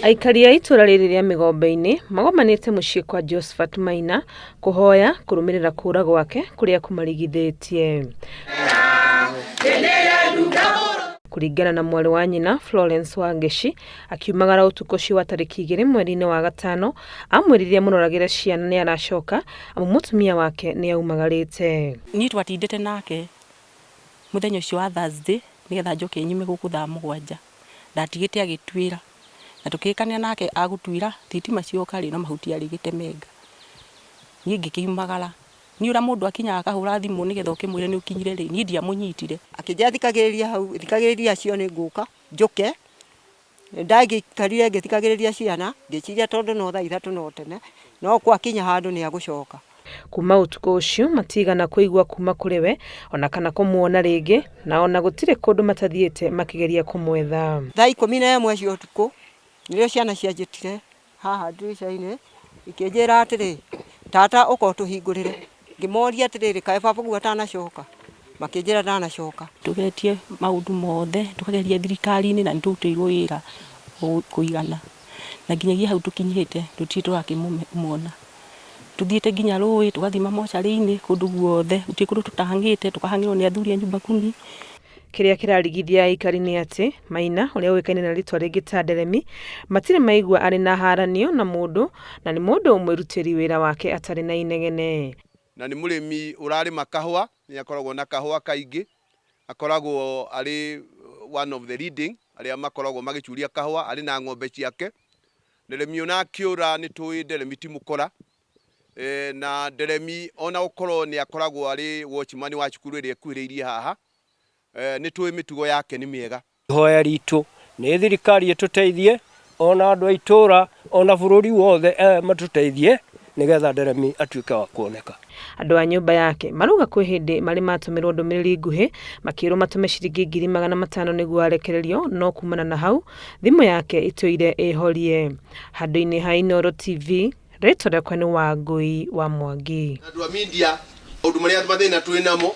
Aikari a itũra rĩrĩ rĩa Mĩgombe-inĩ magomanĩte mũciĩ kwa Josphat Maina kũhoya kũrũmĩrĩra kũra gwake kũrĩa kũmarigithĩtie. Kũringana na mwarĩ wa nyina Florence Wangeci, akiumagara ũtukũ ũcio wa tarĩki 2 mweri-inĩ wa gatano, amwĩrire amũroragĩre ciana nĩ aracoka amu mũtumia wake nĩ aumagarĩte. Niĩ twatindĩte nake mũthenya ũcio wa Thursday nĩgetha njoke nyume gũkũ thaa 7. Ndatigĩte agĩtuĩra na tũkĩrĩkanĩra nake agũtuĩra thitima cioka rĩ, no mahuti arĩgĩtemenga. Niĩ ngĩkiumagara. Niĩ ũrĩa mũndũ akinyaga akahũra thimũ nĩgetha ũkĩmwĩre nĩ ũkinyire rĩ, niĩ ndiamũnyitire. Akĩnjĩra thikagĩrĩria hau, thikagĩrĩria acio nĩ ngũka njũke. Ndagĩikarire ngĩthikagĩrĩria ciana, ngĩciria tondũ no thaa 3 no tene, no gwakinya handũ nĩ agũcoka. Kuma ũtukũ ũcio matigana kũigua kuma kũrĩ we ona kana kũmuona rĩngĩ, na ona gũtirĩ kũndũ matathiĩte makĩgeria kũmwetha. Thaa 11 cia ũtukũ nĩrĩo ciana cianjĩtire haha ndirica-inĩ ikĩnjĩra atĩrĩ, tata ũka ũtũhingũrĩre. Ngĩmoria atĩrĩrĩ, kaĩ baba guo atanacoka? Makĩnjĩra ndanacoka. Tũgeretie maũndũ mothe, tũkageria thirikari-inĩ na nĩ tũrutĩirwo wĩra kũigana. Na nginyagia hau tũkinyĩte tũtirĩ tũrakĩmuona. Tũthiĩte nginya rũĩ, tũgathiĩ mamocarĩ-inĩ kũndũ guothe, gũtirĩ kũndũ tũtahang'ĩte, tũkahang'ĩrwo nĩ athuri a nyumba kumi. Kĩrĩa kĩrarigithia aikari nĩ atĩ Maina ũrĩa ũĩkaine na rĩtwa rĩngĩ ta Nderemi matirĩ maigua arĩ na haranio na mũndũ na nĩ mũndũ mwĩrutĩri wĩra wake atarĩ na inegene. Na nĩ mũrĩmi ũrarĩma kahũa, nĩ akoragwo na kahũa kaingĩ, akoragwo arĩ one of the leading arĩa makoragwo magĩcuria kahũa, arĩ na ng'ombe ciake. Nderemi ona akĩũra nĩ tũĩ Nderemi ti mũkora, na Nderemi ona gũkorwo nĩ akoragwo arĩ watchman wa cukuru ĩrĩa ĩkuhĩrĩirie haha, nĩ tũĩ mĩtugo yake nĩ mĩega. Ihoya ritũ nĩ thirikari ĩtũteithie, ona andũ a itũra, ona bũrũri wothe matũteithie nĩgetha Nderemi atuĩke wa kuoneka. Andũ a nyũmba yake marauga kwĩ hĩndĩ marĩ matũmĩrwo ndũmĩrĩri nguhĩ makĩrwo matũme ciringi 500,000 nĩguo arekererio, no kumana na hau thimũ yake ĩtũire ĩhorie. Handũ-inĩ ha Inooro TV, rĩtwa rĩakwa nĩ Wangũi wa Mwangi. Andũ a media maũndũ marĩa mathĩna twĩ namo.